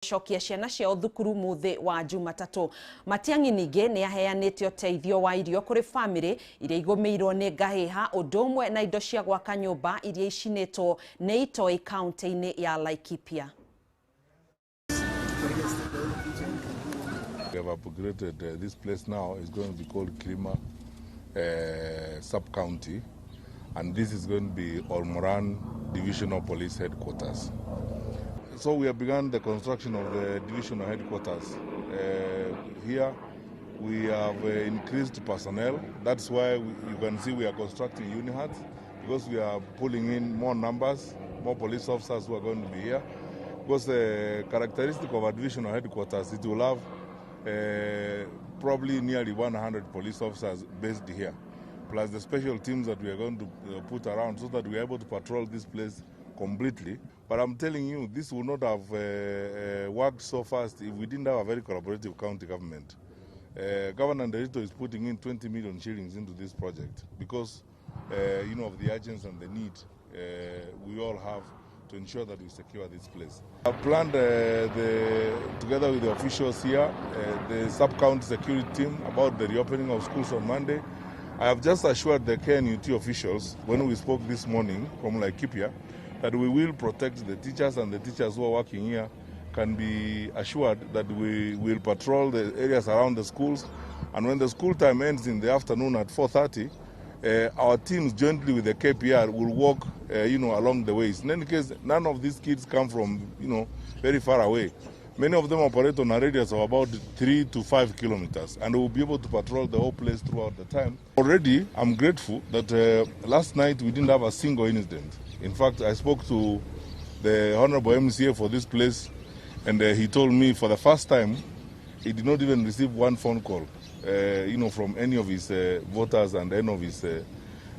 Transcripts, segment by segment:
Gũcokia ciana ciao thukuru muthi wa Jumatatu. Matiang'i ningĩ nĩ aheanĩte ũteithio wa irio kũrĩ bamĩrĩ iria igũmĩirwo nĩ ngahĩha ũndũ ũmwe na indo cia gwaka nyũmba iria icinĩtwo nĩ itoi kaunti-inĩ ya Laikipia. We have upgraded this place. Now is going to be called Kirima sub-county, and this is going to be Olmoran Divisional Police Headquarters. So we have begun the construction of the divisional headquarters. Here we have increased personnel. That's why you can see we are constructing unihuts, because we are pulling in more numbers, more police officers who are going to be here. Because the characteristic of a divisional headquarters, it will have probably nearly 100 police officers based here, plus the special teams that we are going to put around so that we are able to patrol this place completely. But I'm telling you, this would not have worked so fast if we didn't have a very collaborative county government. Governor Nderitu is putting in 20 million shillings into this project because you know, of the urgency and the need we all have to ensure that we secure this place. I planned together with the officials here, the sub-county security team, about the reopening of schools on Monday. I have just assured the KNUT officials when we spoke this morning from Laikipia that we will protect the teachers, and the teachers who are working here can be assured that we will patrol the areas around the schools. And when the school time ends in the afternoon at 4:30, our teams jointly with the KPR will walk, you know, along the ways. In any case, none of these kids come from, you know, very far away. Many of them operate on a radius of about 3 to 5 kilometers, and we'll be able to patrol the whole place throughout the time. Already, I'm grateful that last night we didn't have a single incident. In fact, I spoke to the Honorable MCA for this place, and he told me for the first time he did not even receive one phone call, you know, from any of his voters and any of his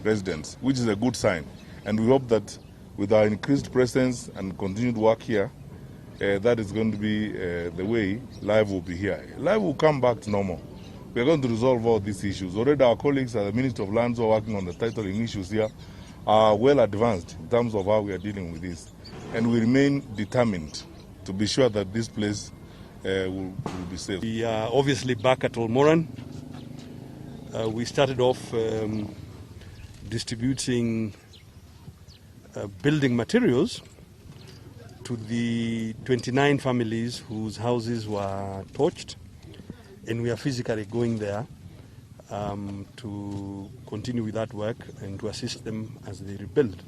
residents, which is a good sign. And we hope that with our increased presence and continued work here, that is going to be the way life will be here. Life will come back to normal. We are going to resolve all these issues. Already our colleagues at the Ministry of Lands who are working on the titling issues here are well advanced in terms of how we are dealing with this. And we remain determined to be sure that this place will be safe. We are obviously back at Olmoran. We started off distributing building materials to the 29 families whose houses were torched, and we are physically going there to continue with that work and to assist them as they rebuild.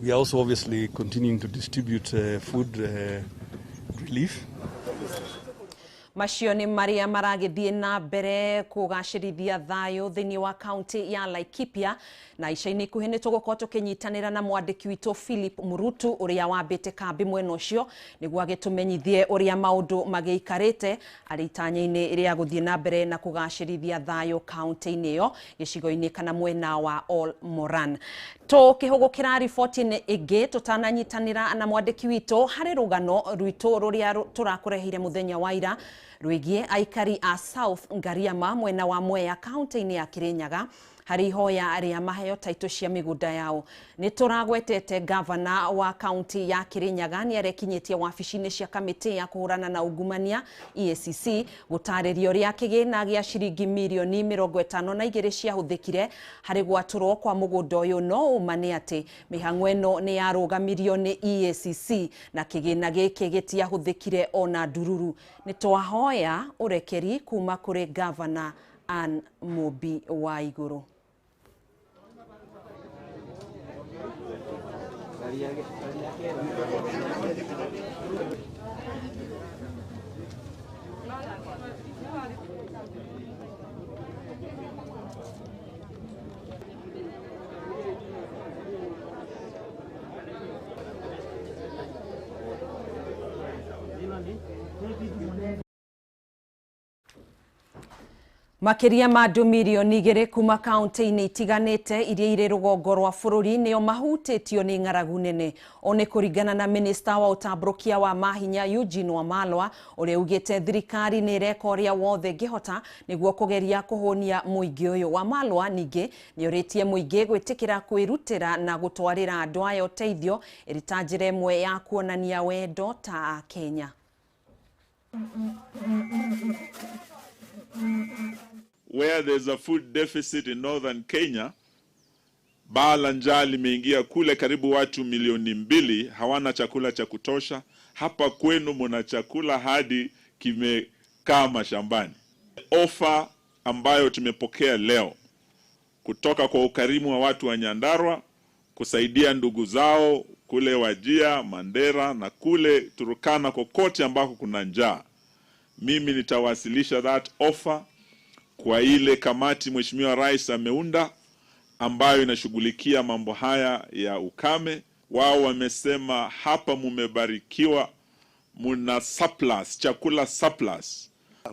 We are also obviously continuing to distribute food relief. Macio nĩ marĩa maragĩthiĩ na mbere kũgacĩrithia thayũ thĩinĩ wa kaunti ya Laikipia, na ica-inĩ ikuhĩ nĩ tũgũkorwo tũkĩnyitanĩra na mwandĩki witũ Philip Murutu ũrĩa wambĩte kambi mwena ũcio nĩguo agĩtũmenyithie ũrĩa maũndũ magĩikarĩte arĩ itanya-inĩ rĩa gũthiĩ na mbere na kũgacĩrithia thayũ kaunti-inĩ ĩyo gĩcigo-inĩ kana mwena wa Olmoran. Tũkĩhũgũkĩra riboti-inĩ ĩngĩ tũtananyitanĩra na mwandĩki witũ harĩ rũgano rwitũ rũrĩa tũrakũreheire mũthenya wa ira rwĩgiĩ aikari a South Ngariama mwena wa Mwea kaunti-inĩ ya Kirinyaga harĩ ihoya rĩa maheo taitũ cia mĩgũnda yao. Nĩ tũragwetete gavana wa kaunti ya Kirinyaga nĩ arekinyĩtie wabici-inĩ cia kamĩtĩ ya kũhũrana na ungumania EACC gũtarĩria ũrĩa kĩgĩna gĩa ciringi mirioni 52 ciahũthĩkire harĩ gwatũrwo kwa mũgũnda ũyũ, no ũma nĩ atĩ mĩhang'o ĩno nĩ yarũgamirio nĩ EACC na kĩgĩna gĩkĩ gĩtiahũthĩkire ona ndururu. Nĩ twahoya ũrekeri kuma kũrĩ gavana Anne Mumbi Waiguru. Makiria ma andũ mirioni 2 kuma kaunti-inĩ itiganĩte iria irĩ rũgongo rwa bũrũri nĩo mahutĩtio nĩ ng'aragu nene. O nĩ kũringana na minista wa ũtambũrũkia wa mahinya Eugene Wamalwa ũrĩa ugĩte thirikari nĩ ĩreka ũrĩa wothe ĩngĩhota nĩguo kũgeria kũhũnia mũingĩ ũyũ. Wamalwa ningĩ nĩ orĩtie mũingĩ gwĩtĩkĩra kwĩrutĩra na gũtwarĩra andũ aya ũteithio ĩrĩ ta njĩra ĩmwe ya kuonania wendo ta Akenya. Where there's a food deficit in northern Kenya, baa la njaa limeingia kule, karibu watu milioni 2 hawana chakula cha kutosha. Hapa kwenu mna chakula hadi kimekaa mashambani. Ofa ambayo tumepokea leo kutoka kwa ukarimu wa watu wa Nyandarua kusaidia ndugu zao kule Wajir, Mandera na kule Turkana, kokote ambako kuna njaa, mimi nitawasilisha that offer kwa ile kamati Mheshimiwa Rais ameunda ambayo inashughulikia mambo haya ya ukame. Wao wamesema hapa mumebarikiwa, muna surplus, chakula surplus.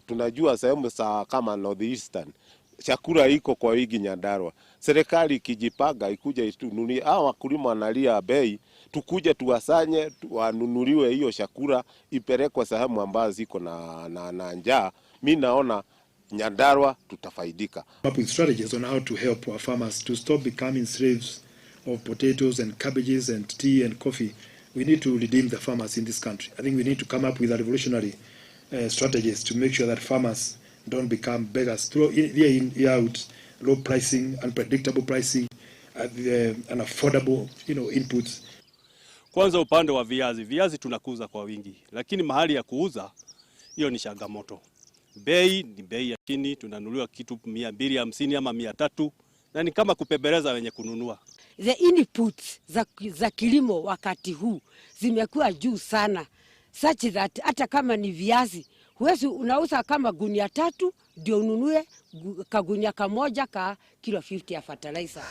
Tunajua sehemu za kama Northeastern chakula iko kwa wingi Nyandarua. Serikali ikijipanga ikuja itununulie, hao wakulima wanalia bei, tukuje tuwasanye, wanunuliwe hiyo chakula ipelekwe sehemu ambazo ziko na njaa. Mi naona Nyandarua tutafaidika. Up with strategies on how to help our farmers to stop becoming slaves of potatoes and cabbages and tea and coffee. We need to redeem the farmers in this country. I think we need to come up with a revolutionary strategies to make sure that farmers don't become beggars. Through year in, year out, low pricing, unpredictable pricing, the unaffordable inputs. Kwanza upande wa viazi, viazi tunakuza kwa wingi, lakini mahali ya kuuza hiyo ni changamoto. Bei ni bei ya chini, tunanunuliwa kitu 250 ama 300, na ni kama kupembeleza wenye kununua. The inputs za kilimo wakati huu zimekuwa juu sana, such that hata kama ni viazi huwezi, unauza kama gunia 3 ndio ununue kagunia kamoja ka kilo 50 ya fertilizer.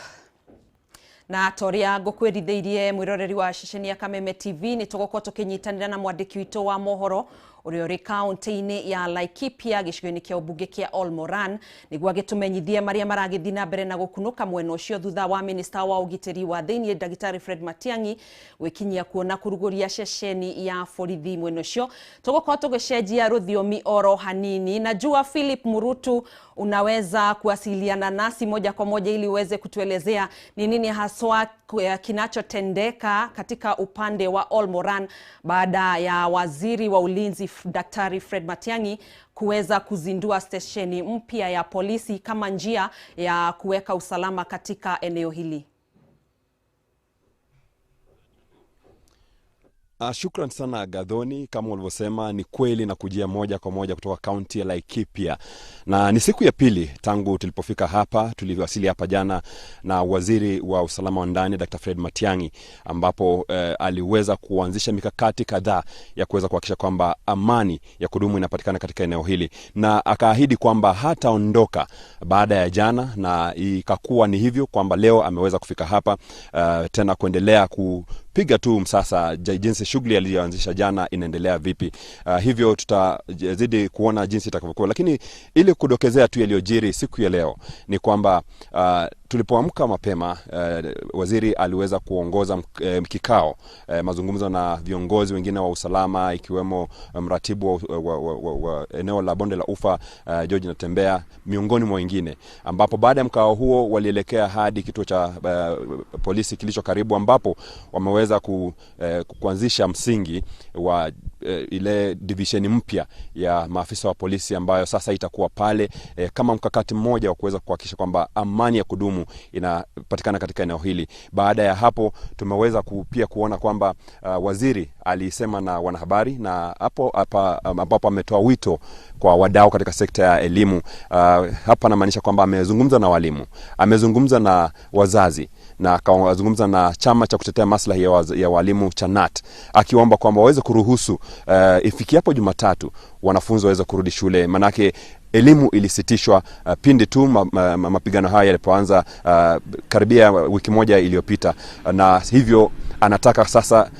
Na toria ngukwirithĩirie mwiroreri wa ceceni ya Kameme TV nĩ tũgũkorwo tũkĩnyitanĩra na mwandĩki witũ wa mohoro ũrĩa ũrĩ kaunti-inĩ ya Laikipia gĩcigo-inĩ kĩa ũmbunge kĩa Olmoran nĩguo agĩtũmenyithie marĩa maragĩthiĩ na mbere na gũkunũka mwena ũcio thutha wa minista wa ũgitĩri wa thĩinĩ Ndagĩtarĩ Fred Matiang'i gwĩkinyia kuona kũrugũria ceceni ya borithi mwena ũcio. Tũgũkorwo tũgĩcenjia rũthiomi oro hanini. Najua Philip Murutu unaweza kuwasiliana nasi moja kwa moja ili uweze kutuelezea ni nini haswa kinachotendeka katika upande wa Olmoran baada ya waziri wa ulinzi Daktari Fred Matiang'i kuweza kuzindua stesheni mpya ya polisi kama njia ya kuweka usalama katika eneo hili. Shukran sana Gathoni, kama ulivyosema ni kweli na kujia moja kwa moja kutoka kaunti ya Laikipia, na ni siku ya pili tangu tulipofika hapa. Tuliwasili hapa jana na waziri wa usalama wa ndani Dr. Fred Matiang'i, ambapo aliweza kuanzisha mikakati kadhaa ya kuweza kuhakikisha kwamba amani ya kudumu inapatikana katika eneo hili, na akaahidi kwamba hataondoka baada ya jana, na ikakuwa ni hivyo kwamba leo ameweza kufika hapa tena kuendelea kupiga tu msasa jinsi shughuli aliyoanzisha jana inaendelea vipi. Hivyo tutazidi kuona jinsi itakavyokuwa, lakini ili kudokezea tu yaliyojiri siku ya leo ni kwamba tulipoamka mapema waziri aliweza kuongoza kikao, mazungumzo na viongozi wengine wa usalama ikiwemo mratibu wa eneo la bonde la Ufa George Natembea miongoni mwa wengine, ambapo baada ya mkao huo walielekea hadi kituo cha polisi kilicho karibu, ambapo wameweza kuanzisha msingi wa ile divisheni mpya ya maafisa wa polisi ambayo sasa itakuwa pale kama mkakati mmoja wa kuweza kuhakikisha kwamba amani ya kudumu inapatikana katika eneo hili. Baada ya hapo tumeweza pia kuona kwamba waziri alisema na wanahabari, na hapo hapa ambapo ametoa wito kwa wadau katika sekta ya elimu. Hapa anamaanisha kwamba amezungumza na walimu, amezungumza na wazazi, na akazungumza na chama cha kutetea maslahi ya walimu cha KNUT, akiomba kwamba waweze kuruhusu ifikiapo Jumatatu wanafunzi waweze kurudi shule, manake elimu ilisitishwa pindi tu mapigano haya yalipoanza karibia wiki moja iliyopita, na hivyo anataka sasa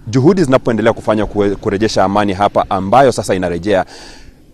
juhudi zinapoendelea kufanya kurejesha amani hapa ambayo sasa inarejea,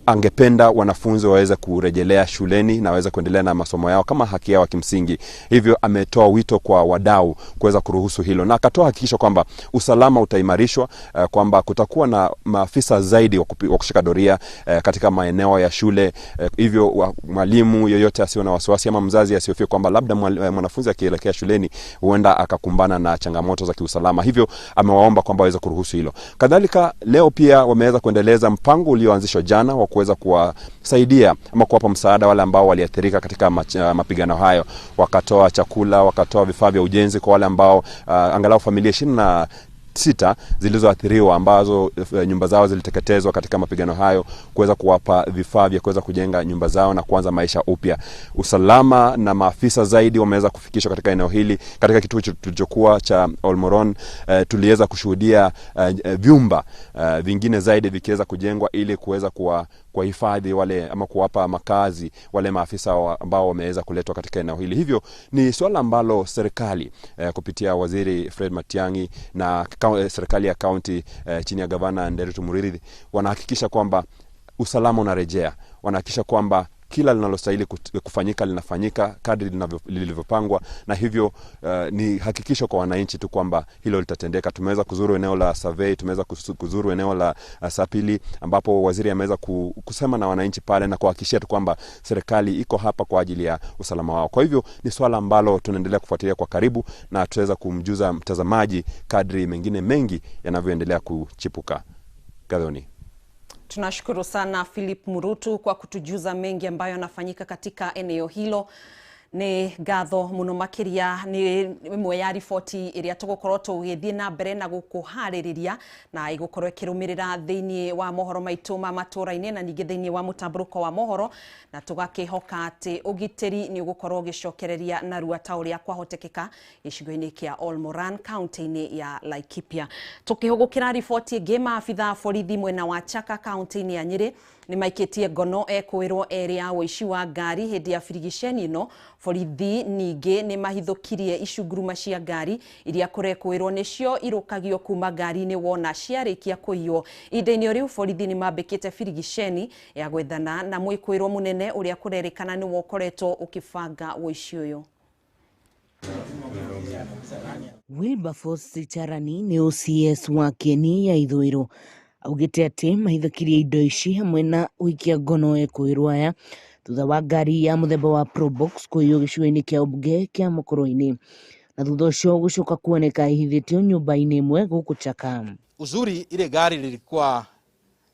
Angependa wanafunzi waweze kurejelea shuleni na waweze kuendelea na masomo yao kama haki yao kimsingi. Hivyo ametoa wito kwa wadau kuweza kuruhusu hilo, na akatoa hakikisho kwamba usalama utaimarishwa, kwamba kutakuwa na maafisa zaidi wa kushika doria katika maeneo ya shule. Hivyo mwalimu yoyote asiwe na wasiwasi ama mzazi asihofie kwamba labda mwanafunzi akielekea shuleni huenda akakumbana na changamoto za kiusalama. Hivyo amewaomba kwamba waweze kuruhusu hilo. Kadhalika leo pia wameweza kuendeleza mpango ulioanzishwa jana wa kuweza kuwasaidia ama kuwapa msaada wale ambao waliathirika katika mapigano hayo. Wakatoa chakula, wakatoa vifaa vya ujenzi kwa wale ambao angalau familia 26 zilizoathiriwa ambazo nyumba zao ziliteketezwa katika mapigano hayo, kuweza kuwapa vifaa vya kuweza kujenga nyumba zao na kuanza maisha upya. Usalama na maafisa zaidi wameweza kufikishwa katika eneo hili. Katika kituo tulichokuwa cha Olmoron tuliweza kushuhudia vyumba vingine zaidi vikiweza kujengwa ili kuweza kuwahifadhi wale ama kuwapa makazi wale maafisa ambao wameweza kuletwa katika eneo hili. Hivyo ni swala ambalo serikali kupitia Waziri Fred Matiang'i na serikali ya kaunti chini ya Gavana Nderitu Muriithi wanahakikisha kwamba usalama unarejea, wanahakikisha kwamba kila linalostahili kufanyika linafanyika kadri lilivyopangwa, na hivyo ni hakikisho kwa wananchi tu kwamba hilo litatendeka. Tumeweza kuzuru eneo la Survey, tumeweza kuzuru eneo la Sapili ambapo waziri ameweza kusema na wananchi pale na kuhakikishia tu kwamba serikali iko hapa kwa ajili ya usalama wao. Kwa hivyo ni swala ambalo tunaendelea kufuatilia kwa karibu na tutaweza kumjuza mtazamaji kadri mengine mengi yanavyoendelea kuchipuka. Gathoni. Tunashukuru sana Philip Murutu kwa kutujuza mengi ambayo yanafanyika katika eneo hilo. Nĩ ngatho mũno makĩria nĩ ĩmwe ya riboti ĩrĩa tũgũkorwo tũgĩthiĩ na mbere na gũkũharĩrĩria na ĩgũkorwo ĩkĩrũmĩrĩra thĩinĩ wa mohoro maitũ ma matũra-inĩ na ningĩ thĩinĩ wa mũtambũrũko wa mohoro, na tũgakĩhoka atĩ ũgitĩri nĩ ũgũkorwo ũgĩcokereria narua ta ũrĩa kwahotekeka gĩcigo-inĩ kĩa Olmoran kaunti-inĩ ya Laikipia. Tũkĩhũgũkĩra riboti ĩngĩ, maabitha a borithi mwena wa Chaka kaunti-inĩ ya Nyĩrĩ nĩ maikĩtie ngono ekwĩrwo erĩ ya ũici wa ngari hĩndĩ ya birigiceni ĩno. Borithi ningĩ nĩ mahithũkirie icunguruma cia ngari iria kũrekwĩrwo nĩcio irũkagio kuma ngari-inĩ wona ciarĩkia kũiywo. Ihinda-inĩ o rĩu borithi nĩ mambĩkĩte birigiceni ya gwethana na mwĩkwĩrwo mũnene ũrĩa kũrerĩkana nĩwe ũkoretwo ũkĩbanga ũici ũyũ. Wilberforce Charani nĩ OCS wa Kieni ya Ithũĩro augĩte atĩ mahithũkirie indo ici hamwe na gũikia ngono ekwĩrwo aya thutha wa ngari ya mũthemba wa Probox kũiywo gĩcigo-inĩ kĩa ũmbunge kĩa Mũkũrũ-inĩ na thutha ũcio gũcoka kuoneka ĩhithĩtio nyũmba-inĩ ĩmwe gũkũ Chaka. Uzuri ile gari lilikuwa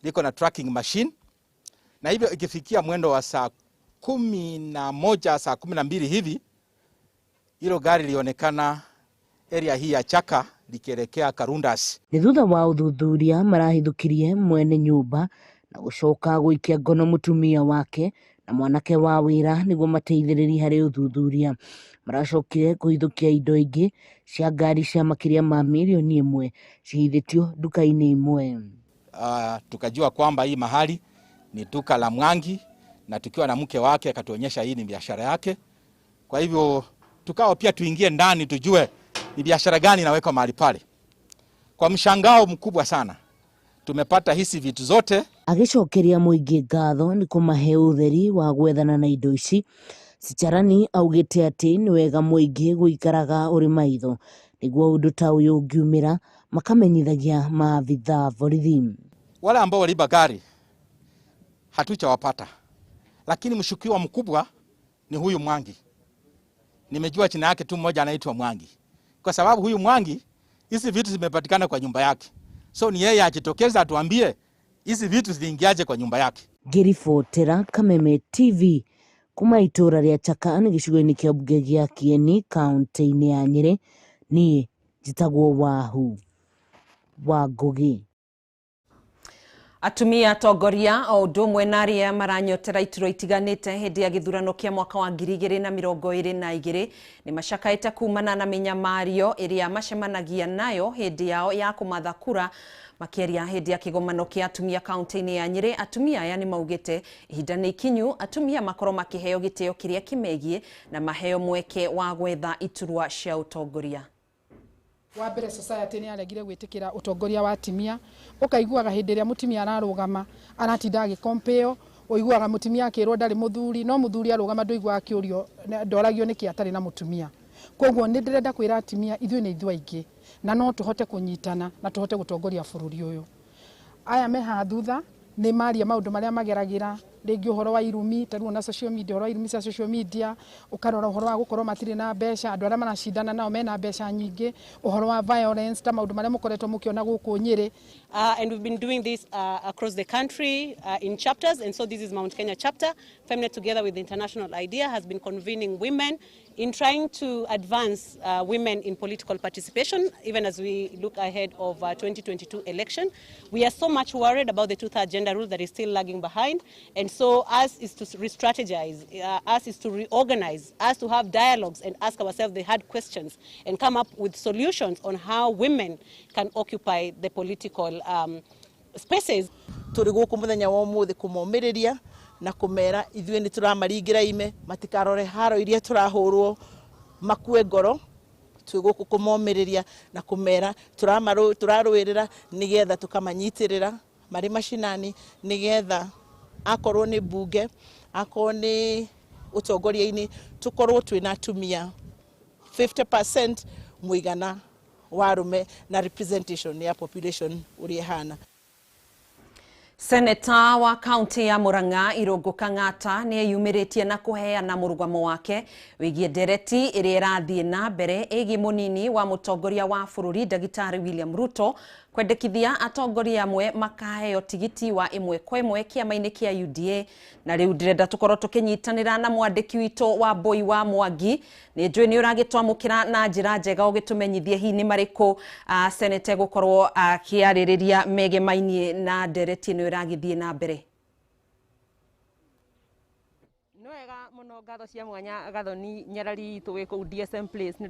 liko na tracking machine, na hivyo ikifikia mwendo wa saa 11 saa 12 hivi hilo gari lilionekana area hii ya Chaka likielekea Karundas. Nĩ thutha wa ũthuthuria marahithũkirie mwene nyũmba na gũcoka gũikia ngono mũtumia wake na mwanake wa wĩra nĩguo mateithĩrĩrie harĩ ũthuthuria. Maracokire kũhithũkia indo ingĩ cia ngari cia makĩria ma milioni 1 cihithĩtio nduka-inĩ ĩmwe. Tukajua kwamba hii mahali ni duka la Mwangi, na tukiwa na mke wake akatuonyesha hii ni biashara yake. Kwa hivyo tukao pia tuingie ndani tujue ni biashara gani inawekwa mahali pale. Kwa mshangao mkubwa sana tumepata hizi vitu zote. Agĩcokeria mũingĩ ngatho nĩ kũmahe ũtheri wa gwethana na indo ici, Sicharani augĩte atĩ nĩ wega mũingĩ gũikaraga ũrĩ maitho nĩguo ũndũ ta ũyũ ũngiumĩra makamenyithagia maabitha borithi. Wale ambao waliiba gari hatujawapata, lakini mshukiwa mkubwa ni huyu Mwangi. Nimejua jina yake tu mmoja anaitwa Mwangi, kwa sababu huyu Mwangi hizi vitu zimepatikana kwa nyumba yake. So ni yeye ajitokeza atuambie hizi vitu ziliingiaje kwa nyumba yake. Ngĩribotera Kameme TV kuma itũra rĩa Chaka nĩ gĩcigo-inĩ kĩa mbunge gĩa Kieni kaunti-inĩ ya Nyĩrĩ, niĩ njĩtagwo Wahu wa Ngũgĩ. Atumia atongoria o ũndũ ũmwe na arĩa maranyotera iturwa itiganĩte hĩndĩ ya gĩthurano kĩa mwaka wa 2022 nĩ macakaĩte kumana na mĩnyamario ĩrĩa macemanagia nayo hĩndĩ yao ya kũmatha kura. Makĩaria hĩndĩ ya kĩgomano kĩa atumia kaunti-inĩ ya Nyĩrĩ, atumia aya nĩ maugĩte ihinda nĩ ikinyu atumia makorwo makĩheo gĩtĩo kĩrĩa kĩmegiĩ na maheo mweke wa gwetha iturwa cia ũtongoria. Wa mbere society nĩ yaregire gwĩtĩkĩra ũtongoria wa atimia, ũkaiguaga hĩndĩ ĩrĩa mũtimia ararũgama aratinda agĩkompeo, ũiguaga mũtimia akĩrwo ndarĩ mũthuri, no mũthuri arũgama ndũiguaga akĩũrio, ndoragio nĩkĩ atarĩ na mũtumia. Koguo nĩ ndĩrenda kwĩra atimia ithuĩ nĩ ithuĩ aingĩ na no tũhote kũnyitana na tũhote gũtongoria bũrũri ũyũ. Aya me haha thutha nĩ maria maũndũ marĩa mageragĩra, rĩngĩ ũhoro wa irumi, ta rĩu ona social media, ũhoro wa irumi cia social media, ũkarora ũhoro wa gũkorwo matirĩ na mbeca, andũ arĩa maracindana nao mena mbeca nyingĩ, ũhoro wa violence, ta maũndũ marĩa mũkoretwo mũkĩona gũkũ Nyĩrĩ. And we've been doing this across the country in chapters, and so this is Mount Kenya chapter. Femnet, together with the International IDEA, has been convening women in trying to advance women in political participation, even as we look ahead of 2022 election. We are so much worried about the two-third gender rule that is still lagging behind, and so us is to re-strategize, us is to reorganize, us to have dialogues and ask ourselves the hard questions and come up with solutions on how women can occupy the political spaces. Tũrĩ gũkũ mũthenya wa ũmũthĩ kũmomĩrĩria na kũmera ithuĩ nĩ tũramaringĩra ime, matikarore haro iria tũrahũrwo makue ngoro. Twĩ gũkũ kũmomĩrĩria na kũmera tũrarũĩrĩra nĩgetha tũkamanyitĩrĩra marĩ macinani, nĩgetha akorwo nĩ mbunge, akorwo nĩ ũtongoria-inĩ, tũkorwo twĩna atumia 50% mũigana wa arũme na representation ya population ũrĩa ĩhana. Seneta wa kaunti ya Murang'a Irungu Kang'ata nĩ eyumĩrĩtie na kũheana mũrũgamo wake wĩgiĩ ndereti ĩrĩa ĩrathiĩ na mbere ĩgiĩ mũnini wa mũtongoria wa bũrũri Ndagĩtarĩ William Ruto kwendekithia atongoria amwe makaheo tigiti wa ĩmwe kwa ĩmwe kĩama-inĩ kĩa UDA. Na rĩu ndĩrenda tũkorwo tũkĩnyitanĩra na mwandĩki witũ wa Mbui wa Mwangi. Nĩ njũĩ nĩ ũragĩtwamũkĩra na njĩra njega ũgĩtũmenyithie hihi nĩ marĩkũ seneta gũkorwo akĩarĩrĩria megemainie na ndereti ĩno ĩragĩthiĩ na mbere. Ngatho cia mwanya Gathoni Nyarari itũ wĩ kũu DSM Place, nĩ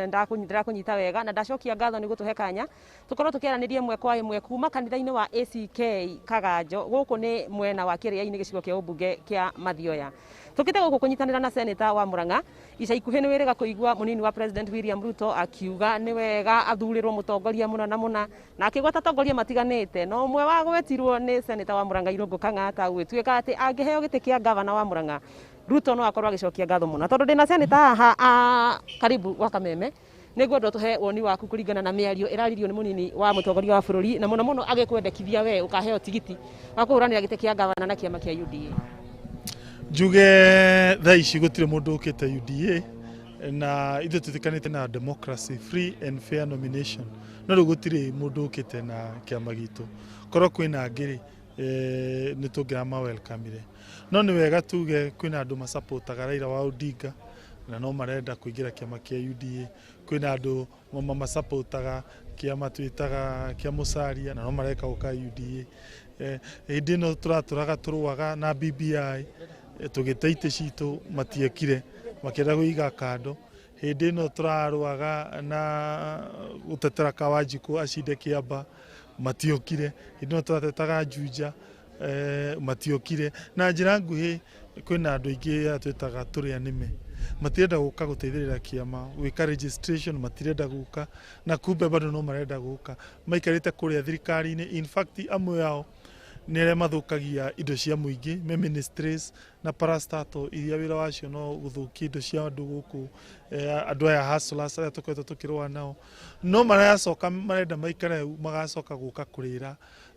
ndakũnyita wega na ndacokia ngatho nĩ gũtũhe kanya tũkorwo tũkĩaranĩria ĩmwe kwa ĩmwe kuma kanitha-inĩ wa ACK Kaganjo. Gũkũ nĩ mwena wa Kĩrĩa-inĩ gĩcigo kĩa ũmbunge kĩa Mathioya. Tũkĩte gũkũ kũnyitanĩra na seneta wa Murang'a. Ica ikuhĩ nĩ wĩrĩga kũigua mũnini wa President William Ruto akiuga nĩ wega athurĩrwo mũtongoria mũna na mũna, na akĩgweta atongoria matiganĩte, no ũmwe wa gwĩtirwo nĩ seneta wa Murang'a Irungu Kang'ata gwĩtuĩka atĩ angĩheo gĩtĩ kĩa gavana wa Murang'a Ruto no akorwo agĩcokia ngatho mũno. Tondũ ndĩna seneta haha karibu wa Kameme, nĩguo ndo tũhe woni waku kũringana na mĩario ĩraririo nĩ mũnini wa mũtongoria wa bũrũri, na mũno mũno agĩkwendekithia we ũkaheo tigiti wa kũhũranĩra gĩtĩ kĩa gavana na kĩama kĩa UDA. Njuge thaa ici gũtirĩ mũndũ ũkĩte UDA, na ithuĩ twĩtĩkanĩte na democracy, free and fair nomination, no rĩu gũtirĩ mũndũ ũkĩte na kĩama gitũ. Korwo kwĩna angĩ rĩ, nĩ tũngĩramawelcomire, no nĩ wega tuge kwĩna andũ masapotaga Raila wa Odinga na no marenda kũingĩra kĩama kĩa UDA, kwĩna andũ masapotaga kĩama twĩtaga kĩa Musalia na no mareka gũka UDA. Hĩndĩ ĩno tũratũraga tũrũaga na BBI tũgĩte itĩ citũ matiekire, makĩenda kũiga kando. Hĩndĩ ĩno tũrarũaga na gũtetera Kawanjikũ acinde Kĩamba matiokire. Hĩndĩ ĩno tũratetaga Juja matiokire. Na njĩra nguhĩ kwĩna andũ aingĩ twĩtaga tũrĩa nĩme, matirenda gũka gũteithĩrĩria kĩama gwĩka registration, matirenda gũka, na kumbe bado no marenda gũka, maikarĩte kũrĩa thirikari-inĩ. In fact amwe ao nĩ arĩa mathũkagia indo cia mũingĩ, me ministries na parastatal iria wĩra wacio no gũthũkia indo cia andũ gũkũ, andũ aya hustlers arĩa tũkoretwo tũkĩrũa nao, no maracoka marenda maikare hau, magacoka gũka kũrĩra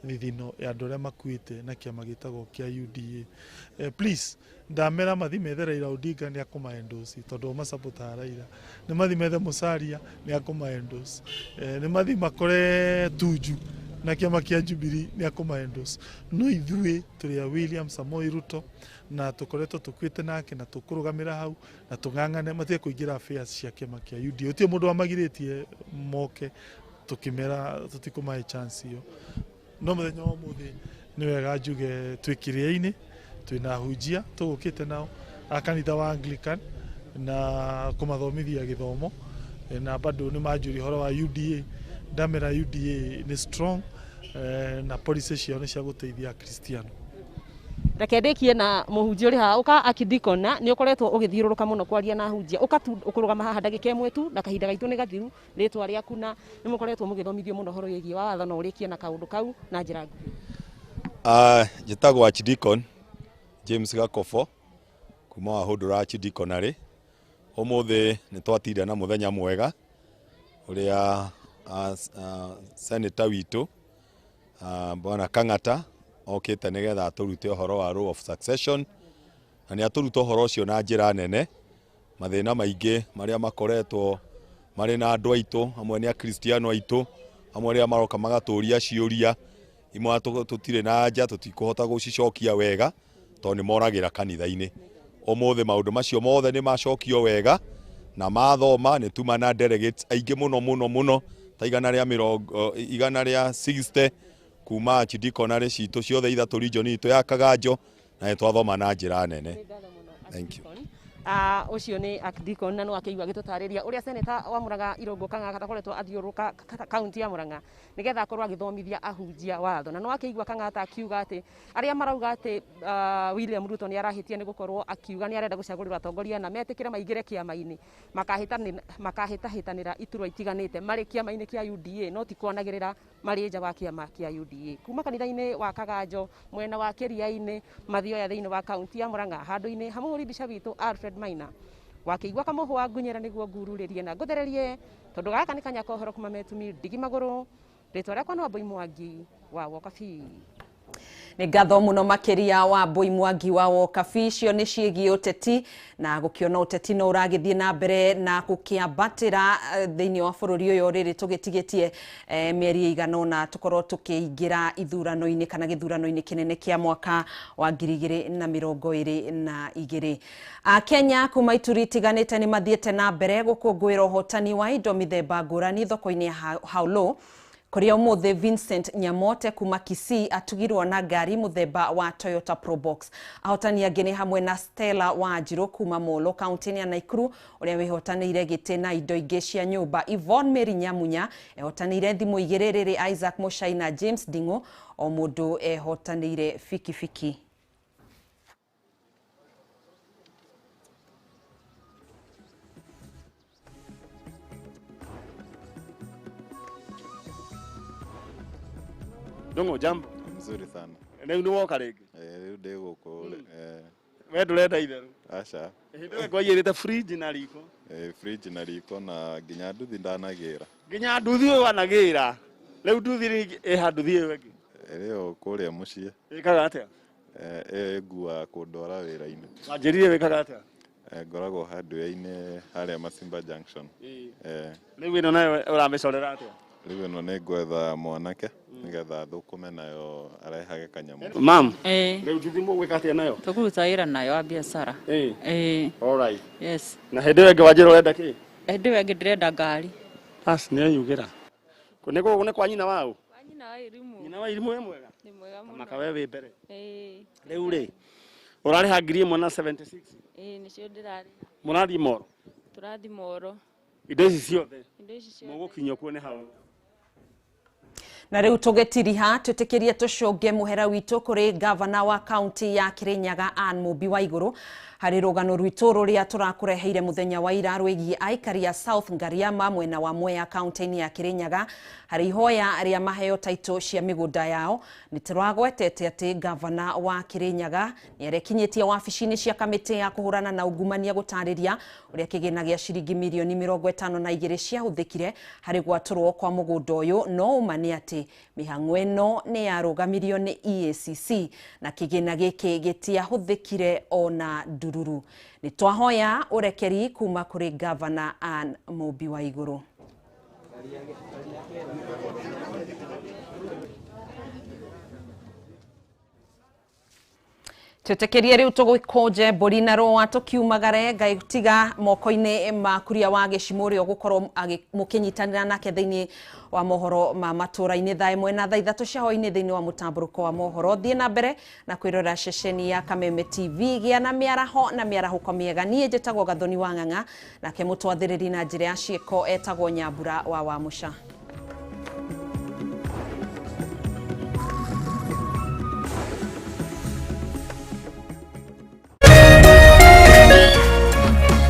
thithino ya andũ arĩa makuĩte na kĩama gĩtagwo kĩa UDA. Please ndamera mathi methe Raila Odinga nĩ akũmaendorse, tondũ o masapotaga Raila. Nĩ mathi methe Musalia nĩ akũmaendorse. Nĩ mathi makore Tuju na kĩama kĩa Jubilee nĩ akũmaendorse. No ithuĩ tũrĩ a William Samoei Ruto na tũkoretwo tũkuĩte nake na tũkũrũgamĩra hau na tũng'ang'ane matige kũingĩra affairs cia kĩama kĩa UDA. Gũtirĩ mũndũ wamagirĩtie moke, tũkĩmera tũtikũmahe chance ĩyo. No mũthenya wa ũmũthĩ nĩ wega njuge twĩ kĩrĩa-inĩ, twĩna ahunjia tũgũkĩte nao a kanitha wa Anglican na kũmathomithia gĩthomo, na bado nĩ manjũria ũhoro wa UDA. Ndamera UDA nĩ strong, na policy ciao nĩ cia gũteithia Akristiano. Reke ndĩkie na mũhunjia ũrĩ haha ũka akidikona nĩ ũkoretwo ũgĩthiũrũrũka mũno kwaria na ahunjia ũka tu ũkũrũgama haha ndagĩka ĩmwe tu na kahinda gaitũ nĩ gathiru rĩtwa rĩaku na nĩ mũkoretwo mũgĩthomithio mũno ũhoro wĩgiĩ wa watho na ũrĩkie na kaũndũ kau na njĩra nguhĩ. Njĩtagwo Archdeacon James Gakobo kuma Wahũndũra Archdeaconry. Ũmũthĩ nĩ twatinda na mũthenya mwega ũrĩa senator witũ Bwana Kang'ata okĩte nĩgetha atũrute ũhoro wa law of succession, na nĩ atũruta ũhoro ũcio na njĩra nene. Mathĩna maingĩ marĩa makoretwo marĩ na andũ aitũ, amwe nĩ akristiano aitũ, amwe arĩa maroka magatũria ciũria imwe tũtirĩ na anja, tũtikũhota gũcicokia wega tondũ nĩ moragĩra kanitha-inĩ. Ũmũthĩ maũndũ macio mothe nĩ macokio wega na mathoma nĩ tuma na delegates aingĩ mũno mũno mũno ta 160 kuma Archdeaconry citũ ciothe ithatũ region itũ ya Kaganjo, na nĩ twathoma na njĩra nene. Thank you. Ũcio nĩ Archdeacon na no akĩigua agĩtũtarĩria ũrĩa senator wa Murang'a Irũngũ Kang'ata akoretwo athiũrũrũka kaunti ya Murang'a nĩgetha akorwo agĩthomithia ahunjia watho, na no akĩigua Kang'ata akiuga atĩ arĩa marauga atĩ William Ruto nĩ arahĩtia nĩ gũkorwo akiuga nĩ arenda gũcagũrĩrwo atongoria na metĩkĩre maingĩre kĩama-inĩ makahĩtahĩtanĩra iturwa itiganĩte marĩ kĩama-inĩ kĩa UDA no ti kwanagĩrĩra marĩ nja wa kĩama kĩa UDA. Kuma kanitha-inĩ wa Kaganjo mwena wa Kĩriainĩ Mathioya thĩinĩ wa kaunti ya Murang'a handũ-inĩ ha mũhũri mbica witũ Alfred Maina wakĩigua kamũhũ wa ngunyĩra nĩguo ngururĩrie na ngũthererie tondũ gaka nĩ kanya ka ũhoro kuma metumi ndigi magũrũ. Rĩtwa rĩakwa nĩ Wambui Mwangi wa Wokabi. Nĩ ngatho mũno makĩria Wambui Mwangi wa Wokabi. Icio nĩ ciĩgiĩ ũteti na gũkĩona ũteti no ũragĩthiĩ na mbere na gũkĩambatĩra thĩinĩ wa bũrũri ũyũ rĩrĩ tũgĩtigĩtie mĩeri ĩigana ũna tũkorwo tũkĩingĩra ithurano-inĩ kana gĩthurano-inĩ kĩnene kĩa mwaka wa 2022. Akenya kuma ituri itiganĩte nĩ mathiĩte na mbere gũkũngũĩra ũhotani wa indo mĩthemba ngũrani thoko-inĩ ya Haulo kũrĩa ũmũthĩ Vincent Nyamote kuma Kisii atugirwo na ngari mũthemba wa Toyota Probox. Ahotani angĩ nĩ hamwe na Stella Wanjiru kuma Molo kaunti-inĩ ya Nakuru ũrĩa wĩhotanĩire gĩtĩ na indo ingĩ cia nyũmba. Yvonne Mary Nyamunya ehotanĩire thimũ igĩrĩ, rĩrĩ Isaac Muchai na James Nding'ũ o mũndũ ehotanĩire bikibiki. Ndung'u, jambo. Mzuri sana. Rĩu nĩ woka rĩngĩ? Rĩu ndĩ gũkũ. We ndũrenda itherũ? Aca. Hĩndĩ ĩyo ngwaiyĩrĩte fridge na riko. Fridge na riko na nginya nduthi ndanagĩra. Nginya nduthi ũyũ wanagĩra. Rĩu nduthi ĩha nduthi ĩyo ĩngĩ? Ĩrĩ o kũrĩa mũciĩ. Ĩkaga atĩa? Ĩyo ĩnguaga kũndwara wĩra-inĩ. Wanjĩrire wĩkaga atĩa? Ngoragwo hardware-inĩ harĩa Masimba Junction. Rĩu ĩno nayo ũramĩcorera atĩa? Rĩu ĩno nĩ ngwetha mwanake nĩgetha thũkũme nayo arehage kanyamũ. Mam, rĩu nduthi mũgwĩka atĩa nayo? Tũkũruta wĩra nayo wa biacara. All right. Yes. Na hĩndĩ ĩyo ĩngĩ wanjĩra ũrenda kĩ? Hĩndĩ ĩyo ĩngĩ ndĩrenda ngari. Bas nĩ eyugĩra. Nĩ gũkũ nĩ kwa nyina waũ? Kwa nyina wa Irimũ. Nyina wa Irimũ wĩ mwega? Nĩ mwega mũno. Maka we wĩ mbere. Rĩu rĩ, ũrarĩha 1076? Nĩcio ndĩrarĩha. Mũrathiĩ Moro? Tũrathiĩ Moro. Indo ici ciothe? Indo ici ciothe. Mũgũkinyio kuo nĩ hau. Na rĩu tũgĩtiriha twĩtĩkĩrie tũcũnge mũhera witũ kũrĩ gavana wa kaunti ya Kirinyaga Ann Mũmbi Waigũrũ harĩ rũgano rwitũ rũrĩa tũrakũreheire mũthenya wa ira rwĩgiĩ aikari a South Ngariama mwena wa Mwea kaunti-inĩ ya Kirinyaga harĩ ihoya rĩa maheo taitũ cia mĩgũnda yao. Nĩ tũragwetete atĩ gavana wa Kirinyaga nĩ arekinyĩtie wabici-inĩ cia kamĩtĩ ya kũhũrana na ungumania gũtarĩria ũrĩa kĩgĩna gĩa ciringi mirioni 52 ciahũthĩkire harĩ gwatũrwo kwa mũgũnda ũyũ, no ũma nĩ atĩ mĩhang'o ĩno nĩ yarũgamirio nĩ EACC na kĩgĩna gĩkĩ gĩtiahũthĩkire ona ndururu. Nĩ twahoya ũrekeri kuma kũrĩ gavana Ann Mũmbi Waigũrũ. Twĩtĩkĩrie rĩu tũgĩkũnje mbũri na rũa tũkiumagare Ngai tiga moko-inĩ ma Kuria wa Gĩcimũ ũrĩa ũgũkorwo mũkĩnyitanĩra nake thĩinĩ wa mohoro ma matũra-inĩ thaa 1 na thaa 3 cia hwaĩ-inĩ thĩinĩ wa mũtambũrũko wa mohoro. Thiĩ na mbere na kwĩrorera ceceni ya Kameme TV. Gĩa na mĩaraho na mĩarahũko mĩega. Niĩ njĩtagwo Gathoni wa Ng'ang'a, nake mũtwathĩrĩri na njĩra ya ciĩko etagwo Nyambura wa Wamũca.